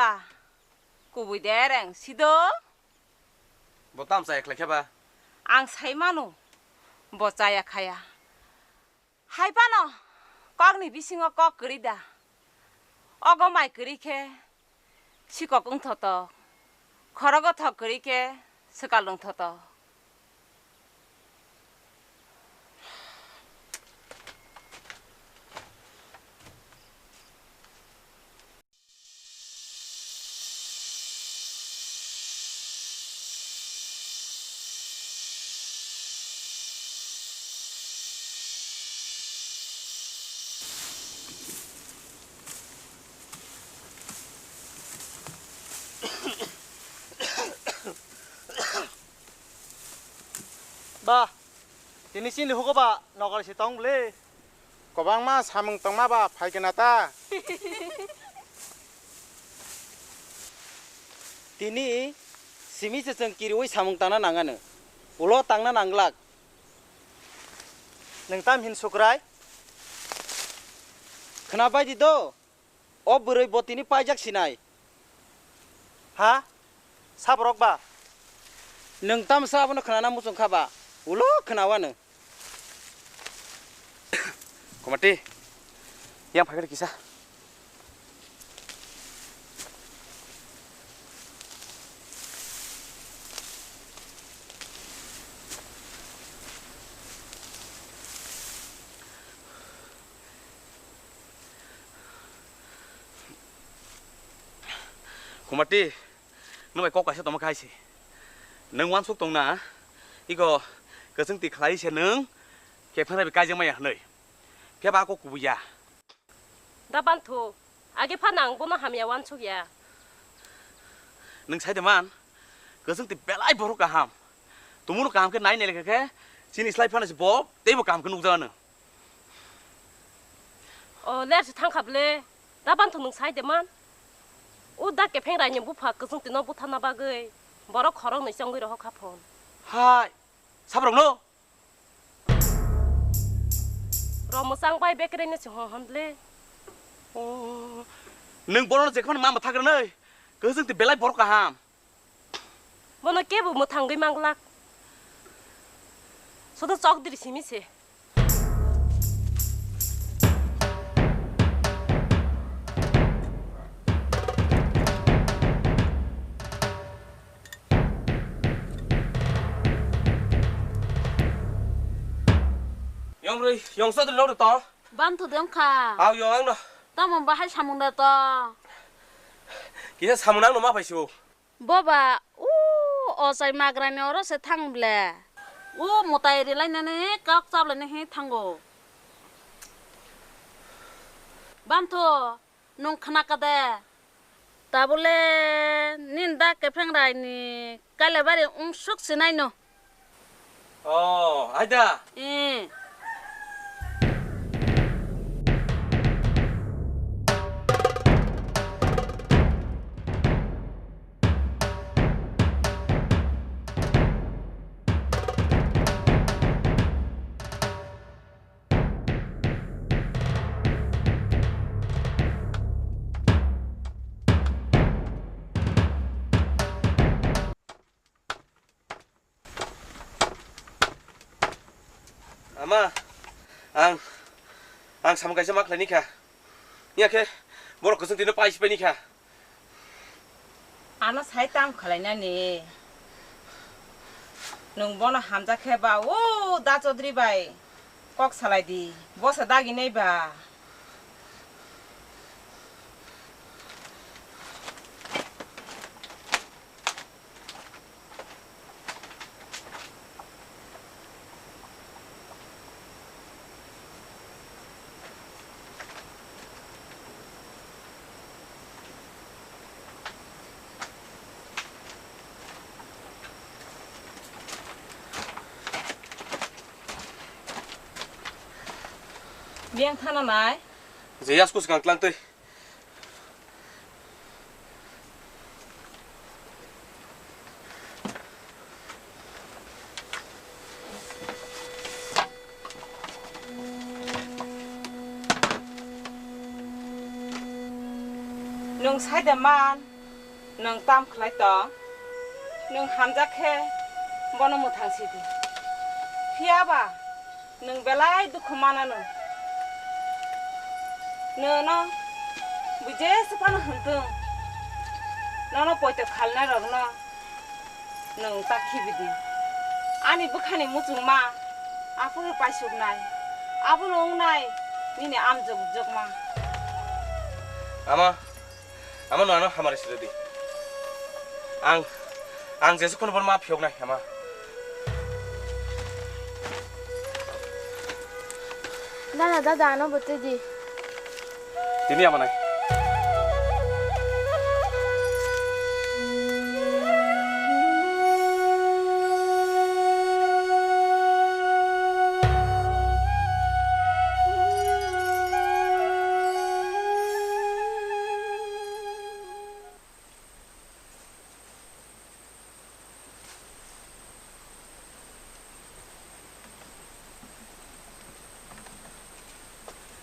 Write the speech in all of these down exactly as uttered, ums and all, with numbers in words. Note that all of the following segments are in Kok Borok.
Ah, kubui dereng sido. Bo tam chaya khlai khe ba? Ang sai mano, bo chaya khaya. Hai phano kokni bisingo kok kwrwi da. Ogo mai kwrwi khe sikok wngthotok, khorogo thok kwrwi khe swkal wngthotok. Ba, tini chini hugo ba nokol si tong bwle. Kwbangma samung tongma ba phai kena ta. Tini simi se chwng kiriwi samung tangna nangano. Ulo tangna nanglak. Nwng tam hin sukrai? Khna bai di do. O bwrwi bo tini paijak sinai. Ha? Saborok ba? Nwng tamsa abono khnana muchung kha ba? Ulo khnawa nwng. Komati, yang phai kisa. Khumati, nwng bai kok kaisa tongma khai se. Nwng uansuk tongna, iko kwchwng twi khlai se nwng, khe phano bai kaijak maya hwnwi. Phiya ba kok kubui ya. Da banthu, age phano ang bono hamya uansuk ya. Nwng sai de man, kwchwng twi belai borok kaham. Tumungno kaham khe nai nai lekha khe, chini slai phano se bo, teibo kaham khe nukjago nwng. O, ler se thang kha bwle. Da banthu nwng sai de man. O da kepheng raini bupha kwchwng twi no butharna bagwi borok khorok nwi chongwi rohor kha phon. Hai, sabrok no? Ro mwchang bai bekreng no se hon hon bwle. O, nwng bono je khon ma mwthak rwnai. Kwchwng twi belai borok kaham. Bono kebo mwthangwi manglak. Sodo chokdri simi se. Yong rwi, yong sodri rok to. Banthu de wngkha. Aw, yong ang no. Tamo bahai samung da to. Kisa samung nang no ma paisio. Boba, o ochai magrani oro se thang ble. O mwtai rilainani kok chablaini hi thango. Banthu, nwng khna kha de? Tabule nini da kepheng raini Kailabari wngsuk sinai no. Oh, aida. Eh. Ama, ang, ang samung kaisa ma khlaini kha. Nya khe, borok kwchwng tino pai sipai ni kha. Ano sai tam khlainani. Nwng bono hamjak khe ba, o da Chaudhary bai kok salai di. Bosa dagi nai ba. Biyang thana nai. Je yasku swkang tlang twi. Nwng sai da man. Nwng tam khlai tong? Nwng hamjak khe bono mwthang si di. Phiya ba nwng belai dukhu mananw. Nono bui jesa phano hwn thung, nono poito khalnai rokno nwng ta khibi di. Ani bwkhani muchungma aphuru paisuknai, abono wngnai nini amjok jokma. Ama, ama no ano hamari siri di. Ang, ang jesu kono bor ma phiyok nai ama. Dada, dada, ano bwtwi di. Tini ama nai.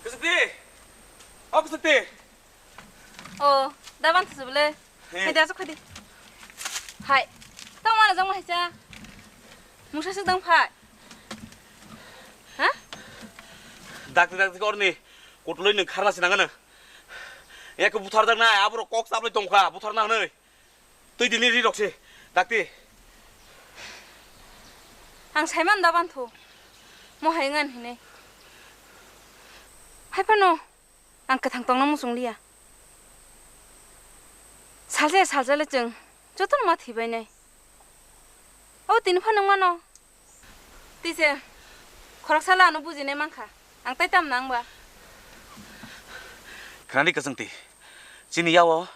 Kwchwkti! O Kwchwkti! O, da ban thasubole. He. Hai da, sok hai di. Hai. Tamo mana jang hai cha. Musa sik dang phai. Ha? Dakti dakti korni. Kutuloi nwng kharna sinangano. Eko buthar dak nai, abro kok chaplai tongkha, buthar nang nai. Twi dini ri rok se, dakti. Ang saiman da banthu. Mo hai ngan hine. Hai phano ang kwthang tongna muchung liya. Salsa salsa le chwng jotono ma thwi bai nai. O tini phano mano. Tise, khoroksa la ano bujinai mankha. Ang tai tam nang ba. Khnani kwchwng twi. Chini yao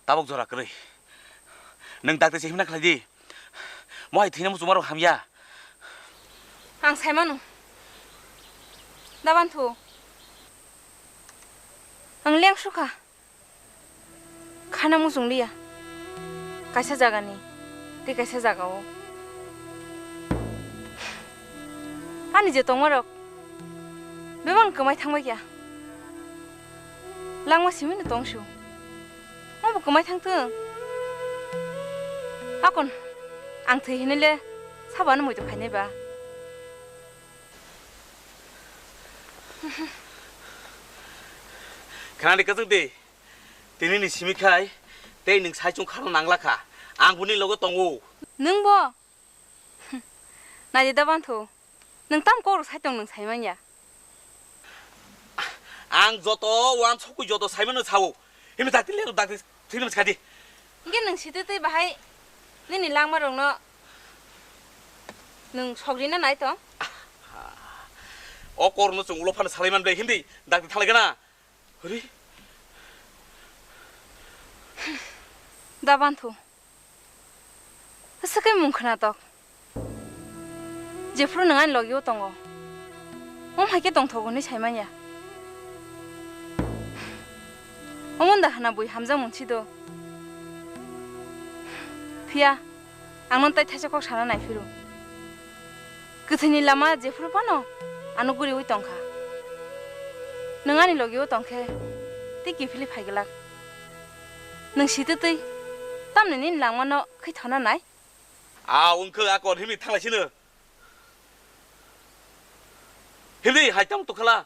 tabuk jora kwrwi. Nwng dakti se himna khlai di. Mo hai thwina muchungmarok hamya. Ang saimano. Da banthu. Ang leng sukha. Khana muchung liya. Kaisa jagani, tei kaisa jagao. Ani je tongmarok, bebak kwmai thangbai kha. Langma simi no tongsu. Obo kwmai thangthung. Akon, ang thwi hinile, sabano muitu khainai ba. Khnani kwchwng di. Tini ni simi khai, tei nwng saichung khano nangla kha. Ang buni logo tongo. Nwng bo? Naidi da banthu. Nwng tam kok rok sai tong nwng sai manya. Ang joto wan sokwi joto sai mano sao. Himni dakti le dakti thwino skadi. Hingke nwng sitwi twi bahai nini langma rokno nwng sogri na nai tong? O kor no chwng ulo phano salai man bai hindi dakti thalai gana. Hori. Da banthu. Aswk khe mung khwnatok. Jephuru nwng ani logi-o tongo, omo hai khe tongthogo hwnwi sai manya. Omo da hwna bui hamjak mung si do. Phiya, ang nono tai thaisa kok sana nai phiro. Kwthwini lama jephuru phano ano guriui tongkha. Nwng ani logi-o tongkhe tei kiphilwi phai glak. Nwng sitwi twi tamni nini langmano khaithona nai? A wngkhe a kon himni thanglai sino. Himni hai tamo tongkhala.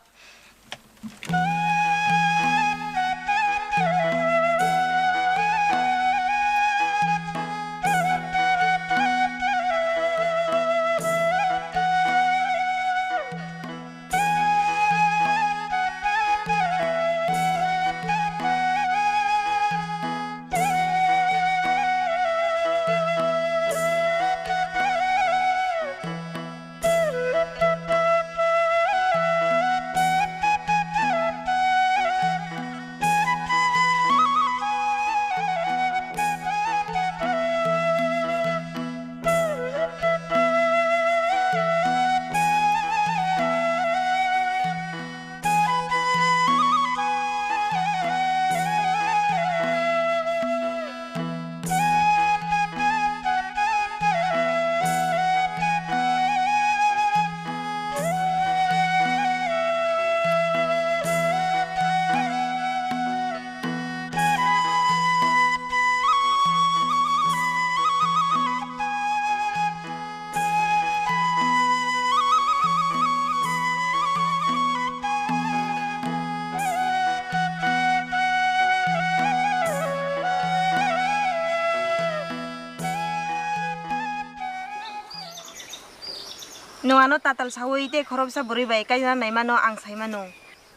Nwng ano tatal sawi tei khoroksa bwrwi bai kaijana naimano ang saimano.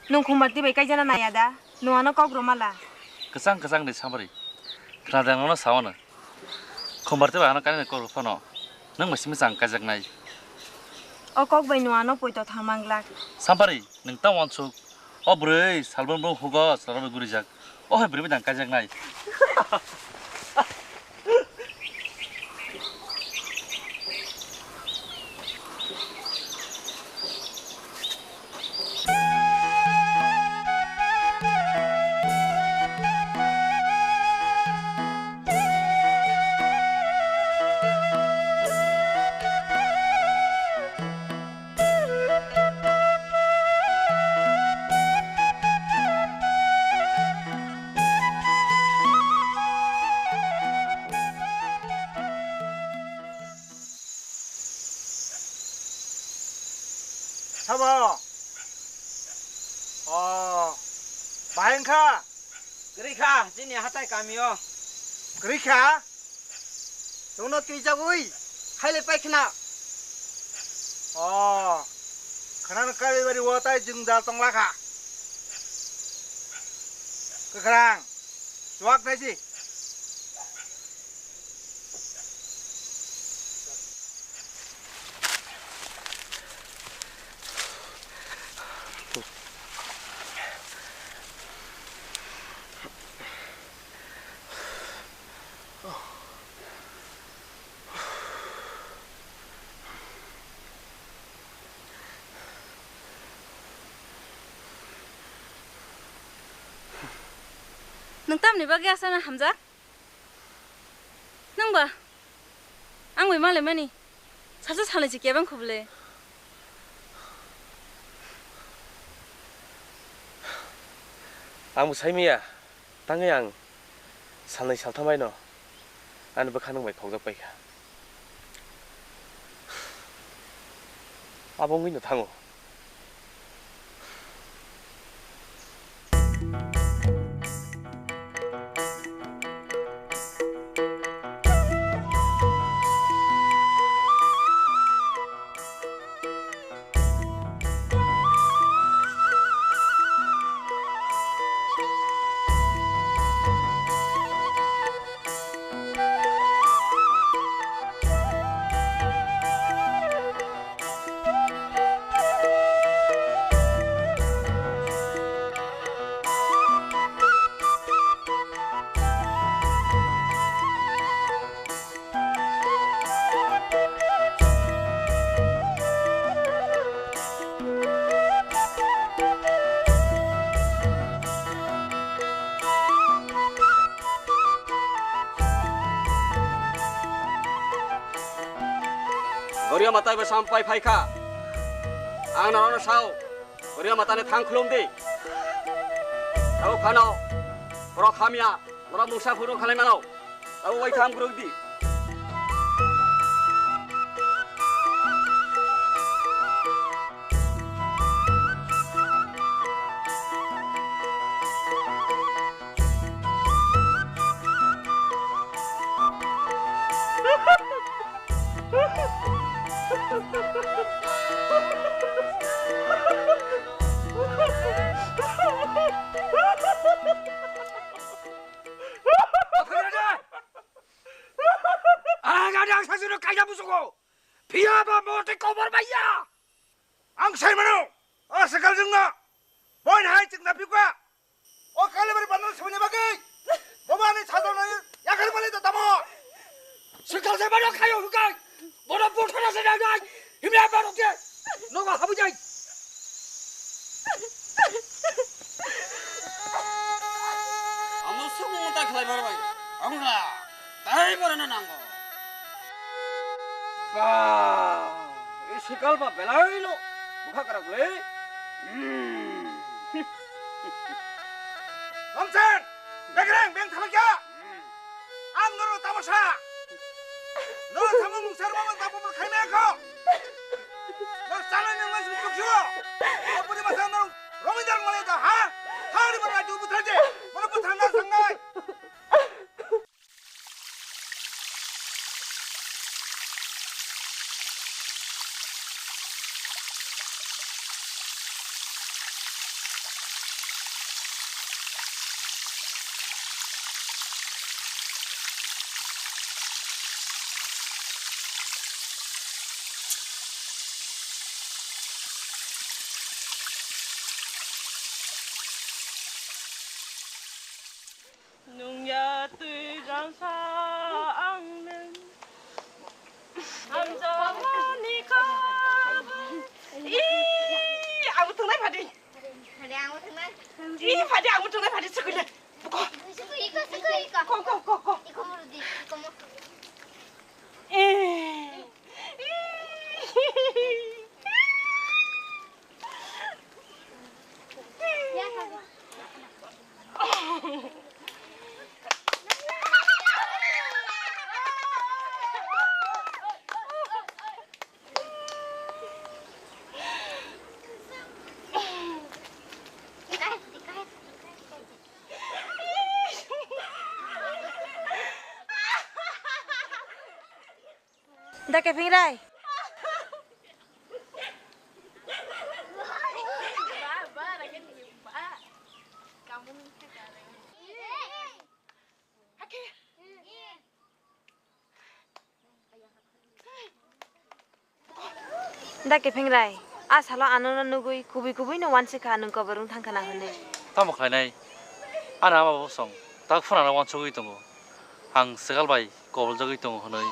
Nwng Khumbarti bai kaijana naiya da? Nwng ano kok rwmala. Kwchang kwchang de Samari. Khna de ang nono saono. Khumbarti bai ano kainwi kok rw phano. Nwng bai simi chang kaijaknai. O kok bai nwng ano poito thangma glak. Samari, nwng ta uansuk. O bwrwi salbrum brum hugo chwla rok bai gurijak. O hai bwrwi bai dang kaijaknai. Sabo? O, bahai wngkha? Kwrwi kha, chini hatai kamio. Kwrwi kha? Chwngno twijagwi khailai pai khna. O, khwnano kailaibari o tai jwngjal tongla kha. Kwkhwrang, chuwak naisi. Nwng tamni bagwi aswkno hamjak? Nwng ba? Ang bai malaimani. Salsa salnwi se kebeng kho bwle. Ang bo sai maya. Tangwi ang salnwi saltham baino ani bwkha nwng bai khokjak paikha. Abo wngwino thango. Goria matai bai sampai phaikha. Ang norokno sao, Goria matani thang khulum di. Tabo phano, borok hamya, borok mungsa phuru khalai mano. Abo bai tham kwrwk di. Ang ada ang sasino kaya musuko. Phiya ba mote kobar baiya. Ang sai mano. O sakal jengno. Boin hai chengna pikwa. O kalibari bandal sumini bagwi. Boba ani sajal nai yakar bali da tamo. Sakal sai mano khayo hukai. Bono buthana sai nai nai. Himya mano ke. Nogo habu jai. Amo sumung ta khlai bar bai. Angla. Tai borano nango. Ba, e sikal ba belai no bwkha kwrak le. Hmm. Ramsen, begreng beng thalakya. Ang noro tamasa. Noro samung mungsar mama tapu pun khaimaya kho. Noro chalai nang mas bukuk sio. Apuni masa noro romi jang malai da ha. Hari mana tu putra je. Mana putra na sangai. Ko, ko, ko, ko. Eh. Da kepeng rai. Da kepeng rai, a salo ano no nugwi kubui kubui no wansi kha nwng kobor wng thang khana hwnwi. Tamo khlainai? Ano ama bosong tak phunano wansugwi tongo. Ang swkal bai koboljagwi tongo hwnwi.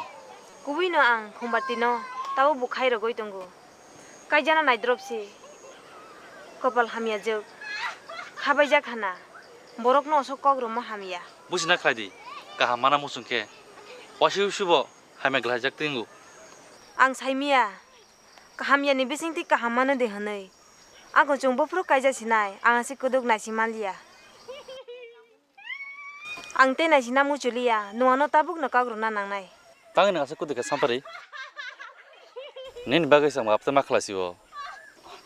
Kubui no ang Khumbatino tabuk bo khairogwi tongo. Kaijana naidrop se. Kopal hamya jwk. Khabaijak hana. Borok no osok kok romo hamya. Buchina khlai di. Kaham mana muchung khe. Wasi usubo hamya glaijak tingo. Ang saimia. Kaham yani bising ti kaham mano de hwnwi. Ako chwng buphuru kaija sinai. Ang se kuduk naisi manliya. Ang tei naisina muchuliya, nwngno tabukno kok rwna nangnai. Tangni nang aswk kwtwi kha Sampari? Nini bagwi se ang map tei ma khlai si-o.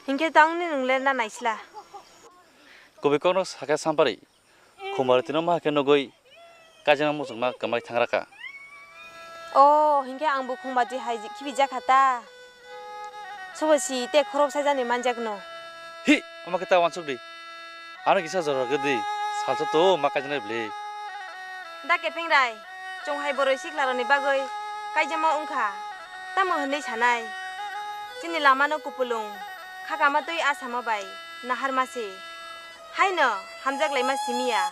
Hinkhe tangni nwng lerna naisla. Kubui kokno sakhe Sampari, Khumbatino ma khe nugwi kaijana muchungma kwmai thangra kha. O, hinkhe ang bo Khumbati hai khibijak kha ta. Sobo si tei khorok saijani manjakno. Hi, omo khe ta wansuk di. Ano kisa jora rwgwi di, salsa to ma kaijaknai bwle. Da kepeng rai, chwng hai boroi siklarokni bagwi kaijama wngkha. Tamo hwnwi sanai? Chini lamano kupulung, khakama twi asama bai naharma se. Haino hamjak laima simiya,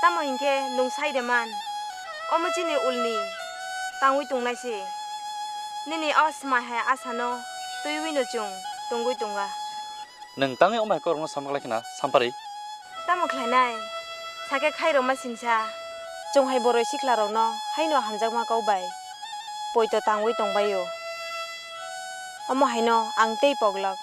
tamo hinkhe nwng sai de man? Omo chini ulni tangwi tongnai se. Nini o swmai hai asano twiwi no chwng tongwi tonga. Nwng tangwi omo hai kokrokno samak lai khna, Sampari? Tamo khlainai? Sakhe khairokma sinsa, chwng hai boroi siklarokno haino hamjakma kok bai poito tangwi tongbai-o. Omo haino ang tei poglok.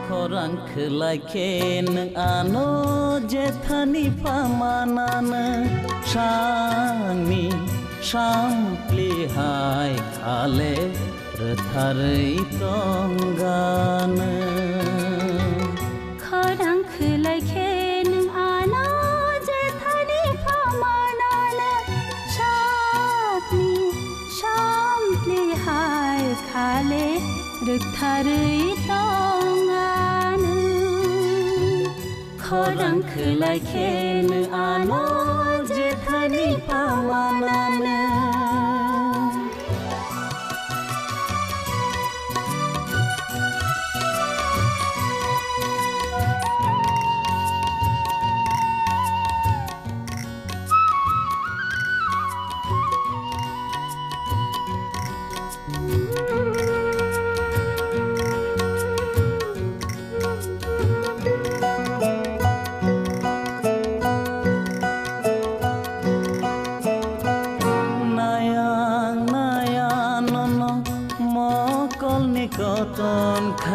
Khorang khwlai khe nwng ano jethani phamanano, sangni sampli hai khale rwtharwi tongganw. Khorang khwlai khe nwng ano jethani phamanano, sakni sampli hai khale rwktharwi tonganw. Khorang khwlai khe nwng ano jethani phamanano.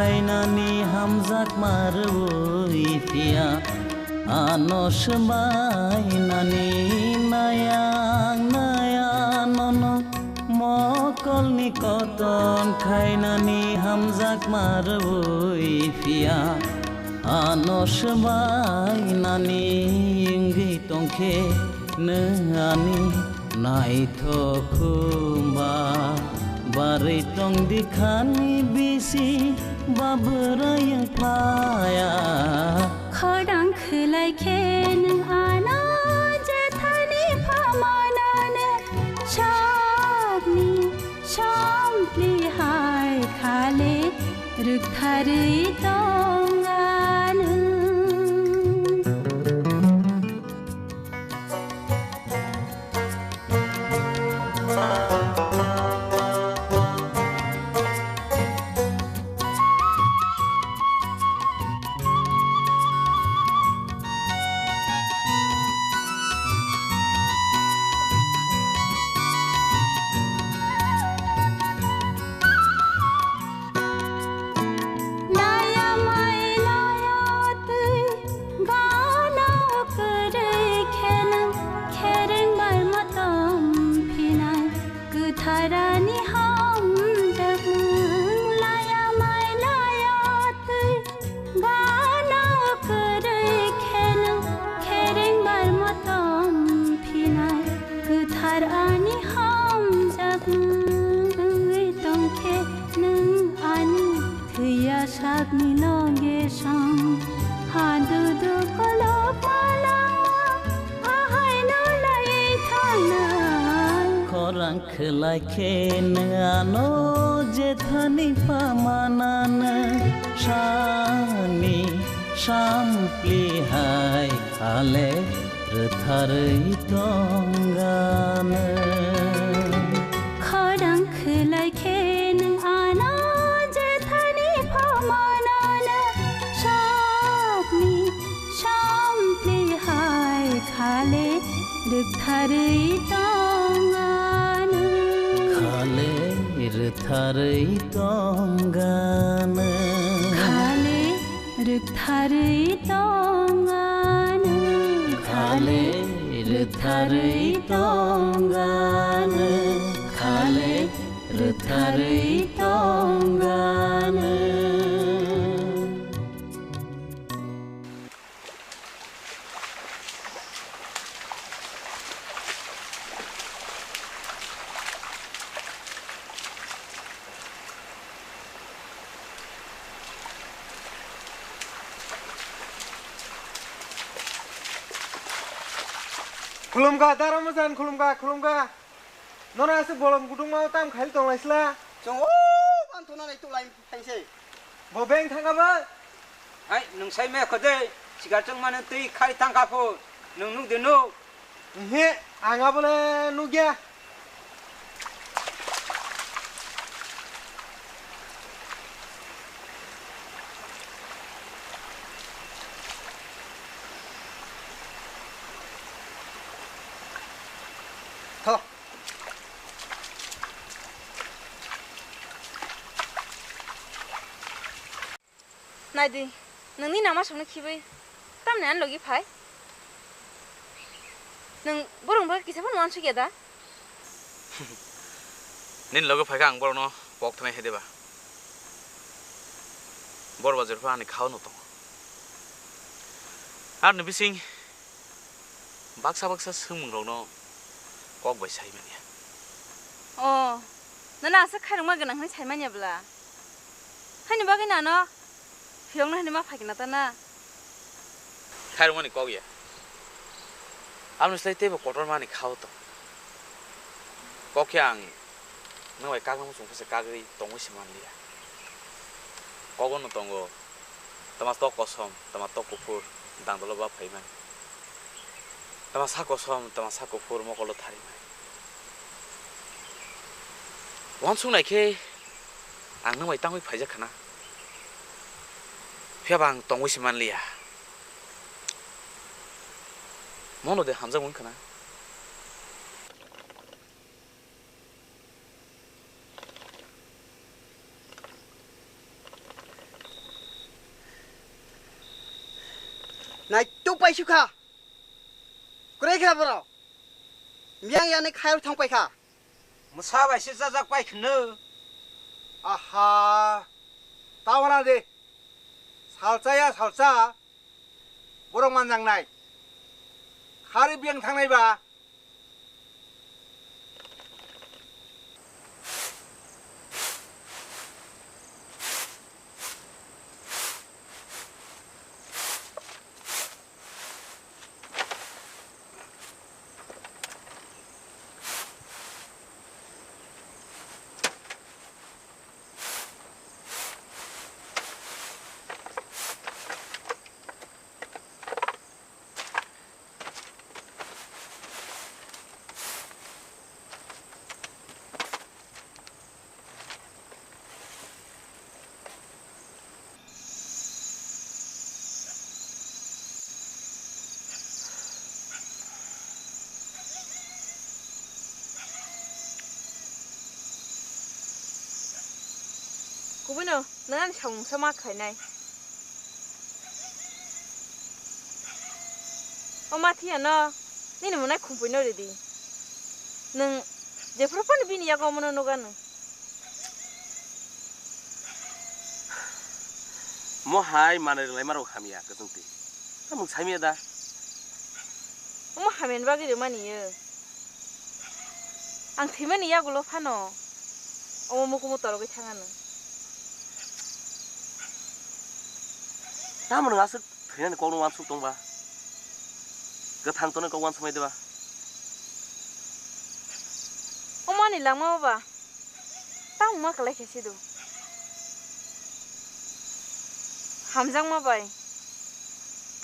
Khainani hamjakma rwui phiya, ano swbainani nayang naya nono mokolni koton khainani hamjakma rwui phiya, ano swbainani wngwi tongkhe nwng ani naithok khumba. Barwi tongdi khani bisi ba bwrwi wng phaya. Khorang khwlai khe nwng ano jethani phamanano sakni sampli hai khale rwktharwi tongano. Laya mai laya twi gana kwrwi khenang khereng bai matam phinai kwtharani hamjakmung. Laya mai laya twi gana kwrwi khenang khereng bai matam phinai kwthar ani hamjakmung. Wngwi tongkhe nwng ani thwiya sakni loge song. Hadudu kolok malama ahaino lai thangnai. Khorang khwlai khe nwng ano jethani pamanano sani sampli hai khale rwtharwi tongano. Khorang khwlai khe nwng ano jethani phamanano sakni sampli hai khale rwktharwi tongano. Khale rwktharwi tongano. Khale rwktharwi tongano. Khale rwktharwi tongano. Khale rwktharwi tongano. Khulumkha, dara mojan khulumkha, khulumkha. Nono aswk bolong kutung ma tam khail tong lai sla. Chwng o man thuna nai tu lai thang se. Bo beng thang ka ba? Hai, nwng sai me khode, sigar chwng mane twi khai thang ka phu. Nwng nuk de nuk. Ehe, ang abo le nuk ya. Tho. Naidi, nwngni nama songno khibwi tamni ani logi phai? Nwng borokni bagwi kisa phano uansukya da? Nini logi phaikha ang borokno pok thanai hai deba? Bor bazar pha ani khao no tongo. Aroni bising baksa baksa swngmungrokno kok bai sai manya. O, nono aswk khairokma gwnang hwnwi sai manya bwla? Haini bagwi nano phiyokno hwnwi ma phaikha na ta na? Khairokmani kok ya. Aboni slai teibo kotorma ni khao tong. Kok khe ang nwng bai kakna muchung phasa kagwi tongwi se manliya. Kogo no tongo. Tama tok kosom, tama tok kuphur, dangdolo ba phaimani. Tama sa kosom, tama sa kuphur, mokolo tharimani. Wansuk nai khe ang nwng bai tangwi phaijak khna. Phiya ba ang tongwi se manliya. Mono de hamjak wng khna. Naituk pai sukha. Kwrwi kha borok. Miyang yani khayar thang pai kha. Mwsa bai se chajak pai khwno. Aha. Tawana de. Salsa ya salsa. Borok manjang nai. Khari biyang thangnai ba. Kubui no, nang ani samung sama khainai. O ma thiyano, nini mwnai khumpui no ridi. Nwng jephuru phano bini yago omono nukha nwng. Mo hai manwi rwlaima rok hamya kwchwng twi. Tamung saimya da? Omo hamya ni bagwi rwmani yo. Ang thwimani yagulo phano omo mukumu torogwi thangano. Tamo nwng aswk thwinani kokno uansuk tongba? Kwthang tonwi kok uansukmai deba? Omo ani langma ba? Tamo ma kwlai khe sido. Hamjakma bai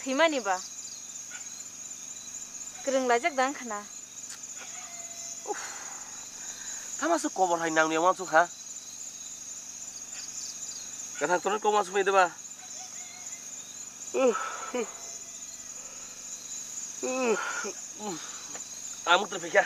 thwimani ba kwrwng laijak da wngkha na. Uff, tamo aswk kobor hai nangni uansuk ha? Kwthang tonwi kok uansukmai deba? Ang muktwi phaikha.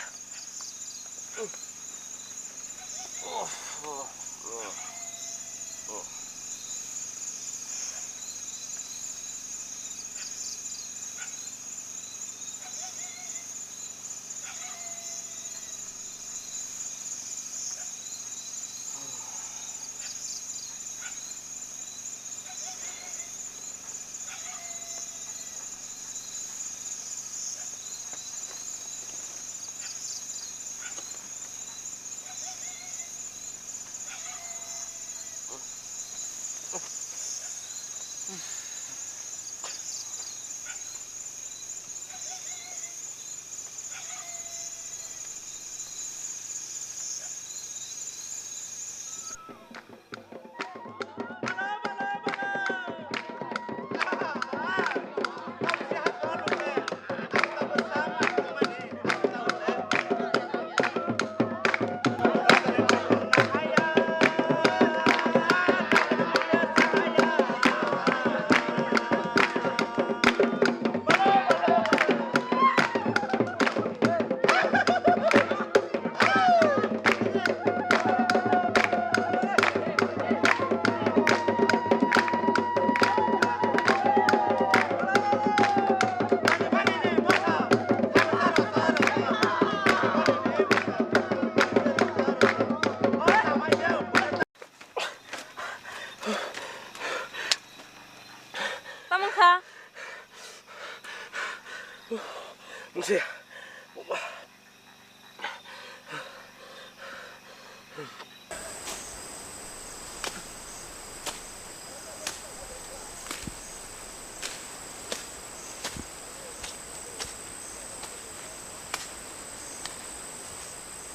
Tamo wngkha? Mungsi.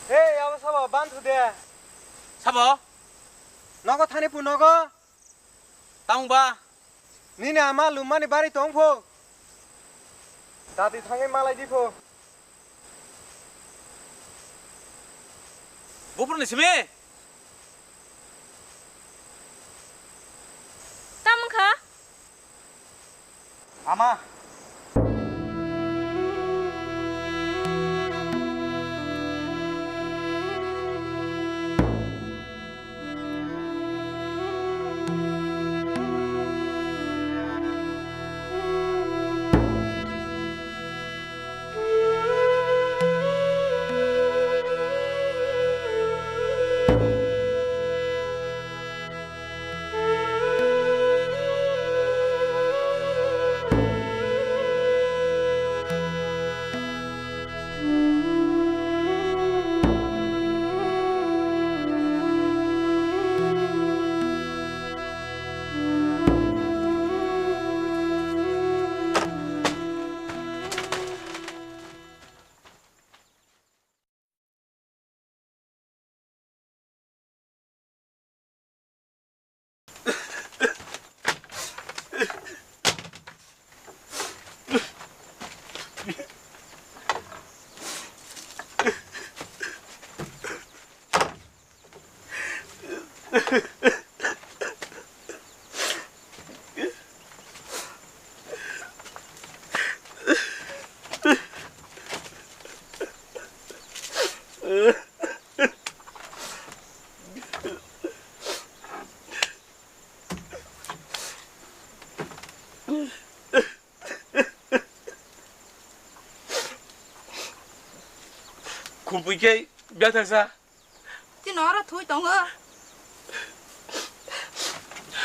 Hey, abo sabo, ban thu de. Sabo? Nogo thani pu nogo. Tamo ba? Nini ama lumani bari tong pho. Tati thangwi malai di pho. Buphuruni simi? Tamo wngkha? Ama. Khupui khe bethaksa. Chini oro thui tongo.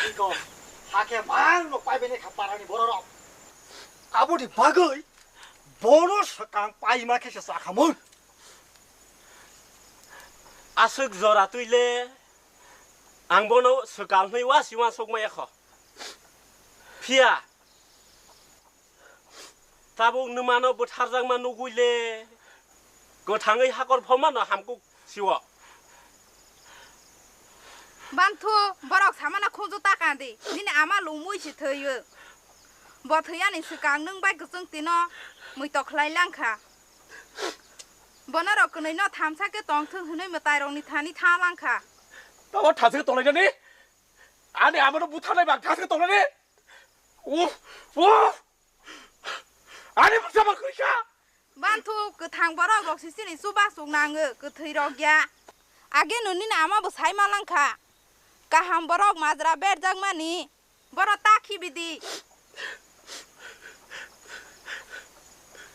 Iko, hakhe mang no pai bini kha parani bororok. Aboni bagwi bono swkang paima khe se chakhamung. Aswk jora twi le ang bono swkang hwnwi wasi uansuk maya kho. Phiya tabuk nwmano bwtharjakma nugwi le, kwthangwi hakor phomano hamkuk siwo. Banthu, borok samana khunju ta kandi, nini ama lungmui si thwiyo. Bo thwiyani swkang nwng bai kwchwng tino muitok khlai langkha. Bonorok kwnwi no thamsa khe tongthwng hwnwi mwtairokni thani tha langkha. Tamo thamsa khe tonglainani? Ani amano butharnai bang thamsa khe tonglaini? Uf, uf! Ani bwsa ma kwrwi kha. Banthu, kwthang borok rok si chini chuba chuk nango, kwthwi rok ya. Age no nini ama bo sai ma langkha. Kaham borok majra berjak mani. Boro ta khibi di.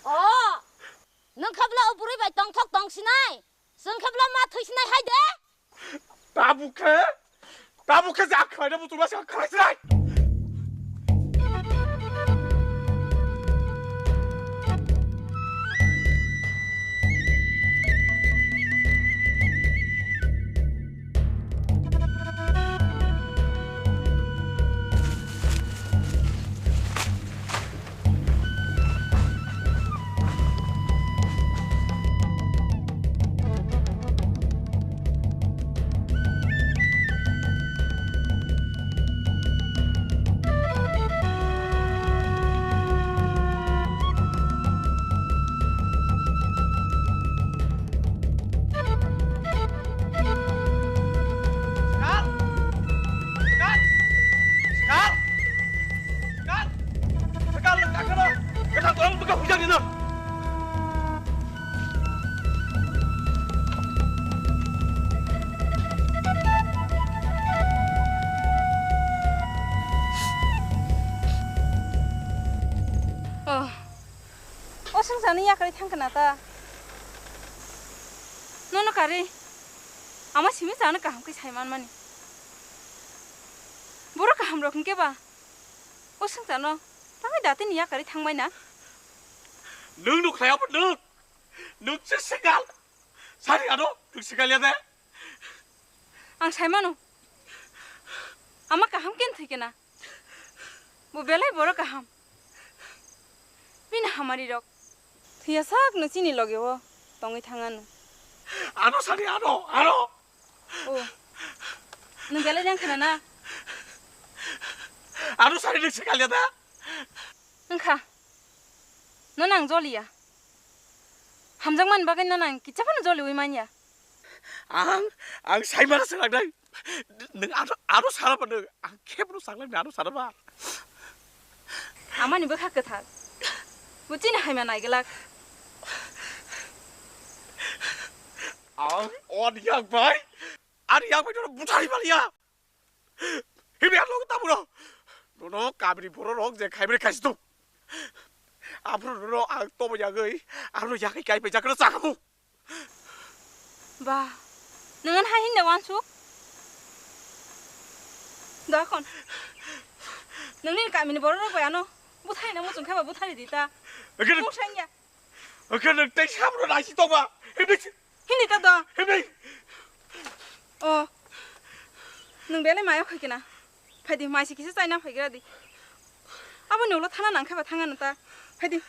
O, nwng khe bwle o bwrwi bai tongthok tong sinai. Chwng khe bwle ma thwi sinai hai de. Tabuk khe, tabuk khe jak khlaina butuma se khlai sinai. Sekal! Sekal! Sekal! Sekal, nwng ta kheno! Kwthang tong bwkha hujak nino! Oh. O swngcharno yakarwi thang khna ta. Nono karwi ama simi chano kaham khe sai manmani. Borok kaham rok hinkhe ba o swngcharno tangwi datini yakarwi thangbai na. Nwng nukhlai abo nwng. Nwng se sekal. Sari ano nwng sekal ya de. Ang sai mano. Ama kaham ken thwi kena. Bo belai borok kaham. Bini hamari rok. Thwiya sak no chini loge o tongwi thang ano. Ano sani ano, ano. O. Nwng belai rang khna na? Ano sani nwng se kaliya da? Wngkha. No nang joliya. Hamjakmani bagwi no nang kicha phano joliwi manya. Ang, ang saimano swlangdai. Nwng aro, aro saraba nwng. Ang kebro saklang aro saraba. Amani bwkha kwthar. Bo chini haima naiglak. Ang on yak bai. Ani yak bai no buthari baliya. Hibi ang logo taburo. Nono kabri boro rok je khaibre khaisi tu. Abro nono ang tobo yagwi, aro yagwi kai pai jakra chakamu. Ba, nwngan hai hinda wansuk? Dakon. Nangni kamini borok rok bai ano buthai na muchung khaba buthai di ta. Oke. Mung sangya. Oke, nang tei sabro naisi tongma. Hindi. Hindi ta do. Hindi. O. Nung belai mayo khai kena. Phaidi maisi kisa chaina phaigra di. Abo nolo thana nang khaba thanga nata. Phaidi.